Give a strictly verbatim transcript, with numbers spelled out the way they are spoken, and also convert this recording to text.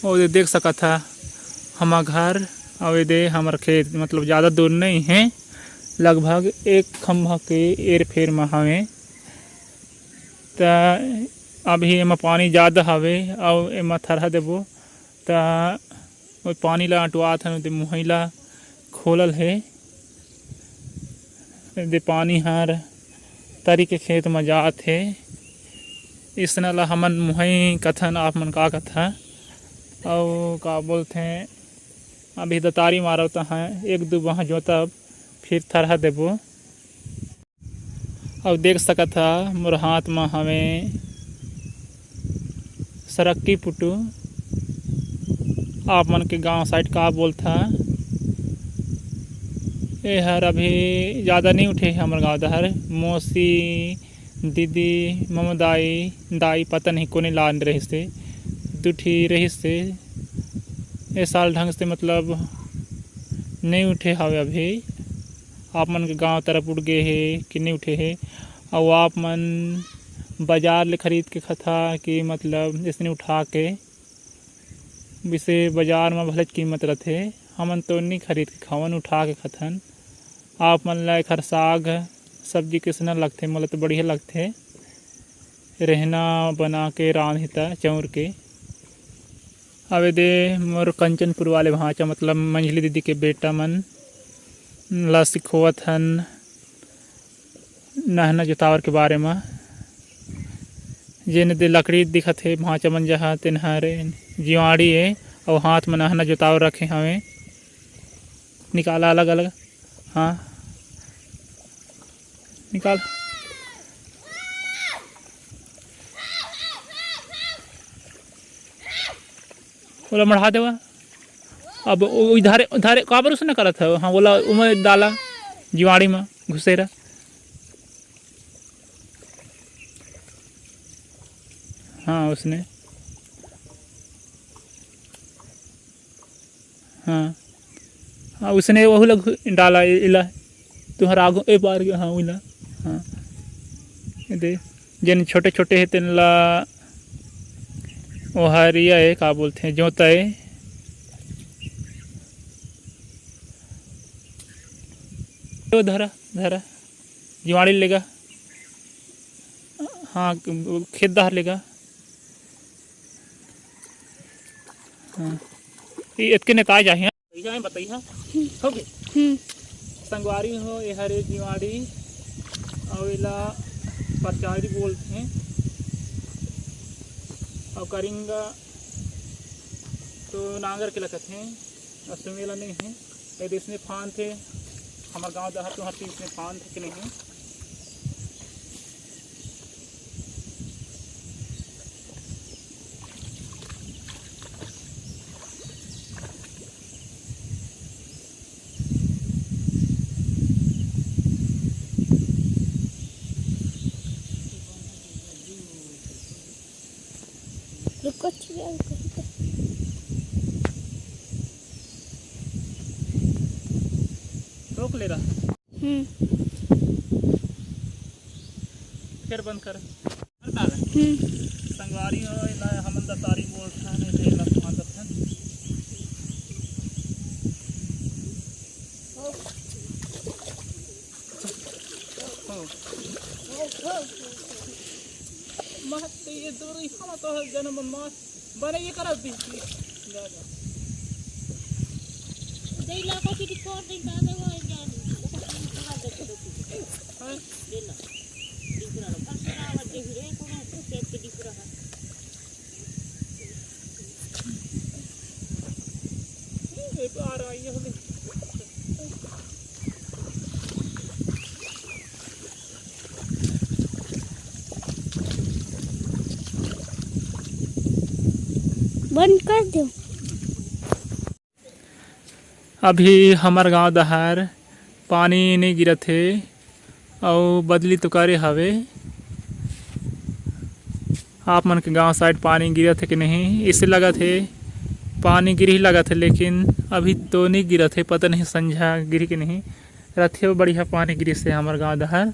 अउ ये देख सकत हा, हमर घर अउ ये दे हमर खेत, मतलब, ज़्यादा दूर नहीं है, लगभग एक खम्भा के एर फेर म हवे। त अभी एमा पानी ज़्यादा हवे अउ एमा थरहा देबो, त ओ पानी ला अंटुआत हन, ओदे मुहई ला खोलल हे। एदे पानी हर तरी के खेत म जात हे। इसना ला हमन मुहई कथन, आप मन का कथा? अउ का बोलथे, अभी दतारी मारव तहाँ एक दू बाह जोतब, फिर थरहा देबो। अउ देख सकत हा, मोर हाथ म हवे सरक्की पुटू। आप मन के गांव side का बोलथा? एहर अभी ज़्यादा नहीं उठे हे हमर गांव डहर। मौसी, दीदी, ममदाई, दाई पता नहीं कोने लान रहिस हे, दू ठी रहिस हे। ए साल ढंग से, मतलब, नहीं उठे हवे अभी। आप मन के गांव तरफ उठ गे हे कि नहीं उठे हे? अउ आप मन बाजार ले खरीद के खाता कि, मतलब, इसने उठा के? वैसे बाजार म भलेच कीमत रथे, हमन तो नहीं खरीद के खावन, उठा के खाथन। आप मन ला एखर साग सब्जी कइसना लगथे? मोला तो बढ़िया लगथे, रेहना बना के रांधही त चौर के। अबे दे मोर कंचनपुर वाले भांचा, मतलब मंझली दीदी के बेटा मन ला सिखोवत हन नहना जोतावर के बारे म। जेन दे लकड़ी दिखत हे भांचा मन जहाँ, तेन हर जिवाड़ी ए, अउ हाथ म नहना जोतावर रखे हवे। निकाला अलग-अलग, हाँ, निकाल। ओला मढ़ा देवा। अब ओ इधरे, इधरे काबर उसने करत हव? हाँ, ओला ओमे डाला, जिवाड़ी म घुसेरा। हाँ, उसने। हाँ। हाँ, उसने वहू ला घु-, डाला ए-, एला। तुहर आगू ए पार के, हाँ, उला। हाँ। ए दे, जेन छोटे-छोटे हे, तेन ला ओहरिया ए, का बोलथे, जोता ए। ओ धरा, धरा। जिवाड़ी लेगा। हाँ, खेत डहर लेगा। हाँ। ये एतके नेताए जाही, हाँ। कइसे आए बताइहा? हो गे? हम्म। संगवारी हो, ये हरे जिवाड़ी, अउ एला परचारी बोलथे, अउ करिंगा तो नांगर के लगथे, अउ सुमेला नहीं है। ए दे इसने फांद थे, हमर गांव डहर तो हर चीज इसने फांद थे कि नहीं? रुको, छिया, रुको, रुको। रोक ले रहा। हम्म। फिर बंद कर। हम्म। संगवारी हो, एला हमन दतारी बोलथन, एला मानथन। हो। महत ये दूरी हम तो जन्म मा बने ये करत दी। जा, जा। दे ला को की छोड़ दे, जा दे वो, जा दे। हाँ। दे ला। दिख रहा है, बस रावत दे रे, को ना, को पेट के दिख रहा है। ये तो आ रहा है, ये हमें। बंद कर दो। अभी हमर गांव डहर पानी नइ गिरत हे अउ बदली तो करे हवे। आप मन के गांव side पानी गिरत हे कि नहीं? इसे लगत हे पानी गिरही लगत हे, लेकिन अभी तो नइ गिरत हे, पता नहीं संझा गिरही कि नहीं। रतिहा बढ़िया पानी गिरिस हे हमर गांव डहर।